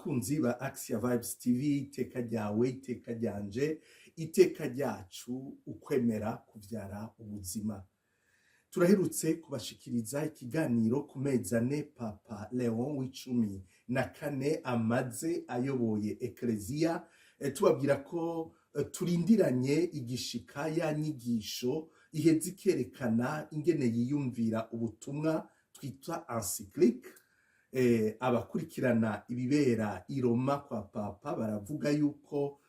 Bakunzi ba Axia Vibes TV, iteka ryawe, iteka ryanje, iteka ryacu, ukwemera kuvyara ubuzima. Turaherutse kubashikiriza ikiganiro ku mezi 4 Papa Leon wa 14 amaze ayoboye Ekleziya, tubabwira ko turindiranye igishika ya nyigisho iheza ikerekana ingene yiyumvira ubutumwa twita encyclique. Abakurikirana ibibera i Roma kwa Papa baravuga yuko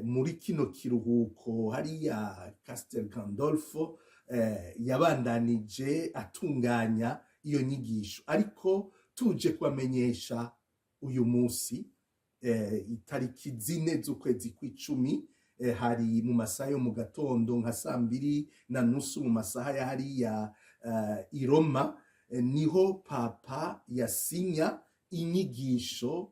muri kino kiruhuko hariya Castel Gandolfo yabandanije atunganya iyo nyigisho. Ariko tuje kubamenyesha uyu munsi, itariki 4 z'ukwezi kw'icumi, hari mu masaha yo mu gatondo nka 2:30 mu masaha ya hariya i Roma, niho Papa yasinya inyigisho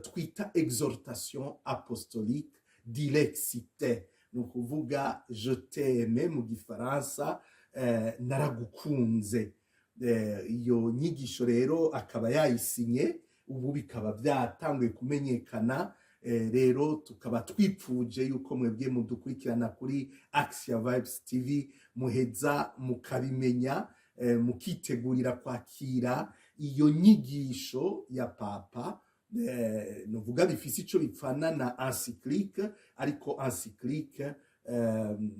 twita exhortation apostolique Dilexit Te, ni ukuvuga "je t'aime" mu gifaransa, naragukunze. Iyo nyigisho rero akaba yayisinye ubu, bikaba byatanguye kumenyekana. Rero tukaba twipfuje yuko mwebwe mudukurikirana kuri Axia Vibes TV muheza mukabimenya, mukitegurira kwakira iyo nyigisho ya Papa. Nuvuga bifise ico bipfana na encyclique, ariko encyclique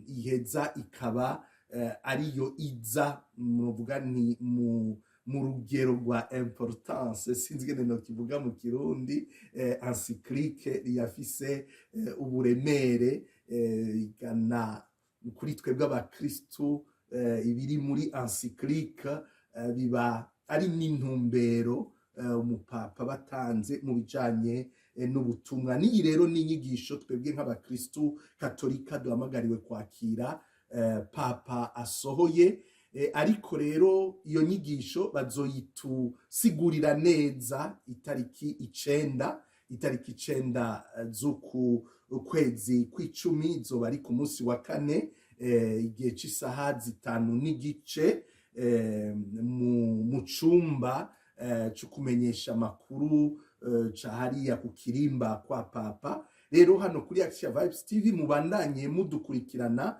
iheza ikaba ariyo iza, nuvuga ni mu rugero rwa importance, sinzi ingene nokivuga mu Kirundi. Encyclique yafise uburemere igana kuri twebwe abakristu. Ibiri muri encyclique biba ari n'intumbero umupapa batanze mu bijanye n'ubutumwa. N'iyi rero ni inyigisho twebwe nk'abakristu katolika duhamagariwe kwakira, Papa asohoye. Ariko rero iyo nyigisho bazoyitusigurira neza itariki 9, itariki 9 z'uku kwezi kw'icumi, zoba ari ku munsi wa kane, igihe c'isaha 5:30, mu cumba co kumenyesha amakuru ca hariya ku kirimba kwa Papa. Rero hano kuri Action Vibes TV mubandanye mudukurikirana,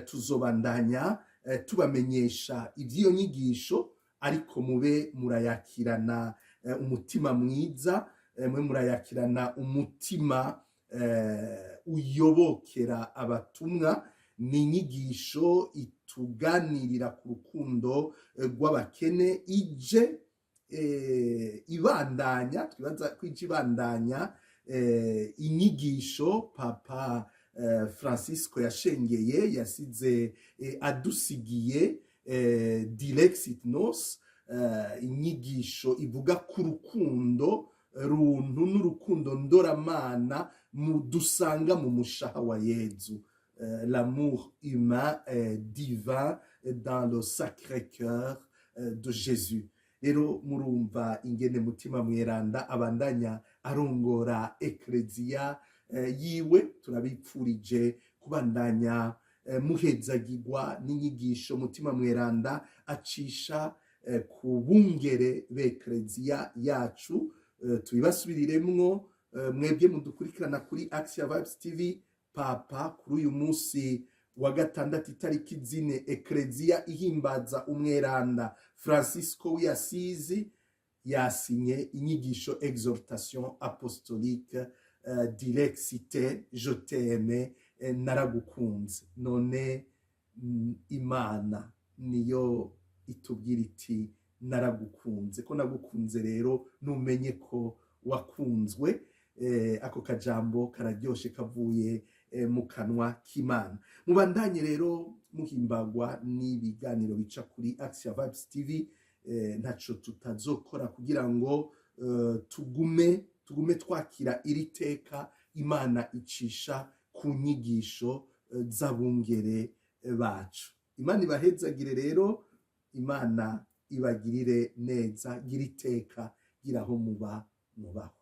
tuzobandanya tubamenyesha ivy'iyo nyigisho. Ariko mube murayakirana umutima mwiza, mube murayakirana umutima uyobokera abatumwa. Ni inyigisho ituganirira ku rukundo rw'abakene, ije ibandanya, twibaza ko ije ibandanya inyigisho Papa Francisco yashengeye, yasize adusigiye, Dilexit Nos, inyigisho ivuga ku rukundo runtu n'urukundo ndoramana mu dusanga mu mushaha wa Yezu, l'amour humain divin dans le Sacré Cœur de Jésus. Rero murumva ingene Mutima Mweranda abandanya arongora Ekleziya yiwe. Turabipfurije kubandanya muhezagirwa n'inyigisho Mutima Mweranda acisha ku bungere b'Ekleziya yacu. Tubibasubiriremwo, mwebwe mudukurikirana kuri Axia Vibes TV: Papa kuri uyu munsi wa gatandatu, itariki 4, Ekleziya ihimbaza umweranda Francisco w'Asizi, yasinye inyigisho exhortation apostolique Dilexit Te, je t'aime, naragukunze. None Imana niyo itubwira iti "naragukunze". Ko nagukunze rero, numenye ko wakunzwe. Ako kajambo kararyoshe kavuye mu kanwa k'Imana. Mubandanye rero muhimbagwa n'ibiganiro bica kuri Axia Vibes TV. Ntaco tutazokora kugira ngo tugume twakira iri teka Imana icisha ku nyigisho z'abungere bacu. Imana ibahezagire rero, Imana ibagirire neza. Gira iteka, gira aho muba mubaho.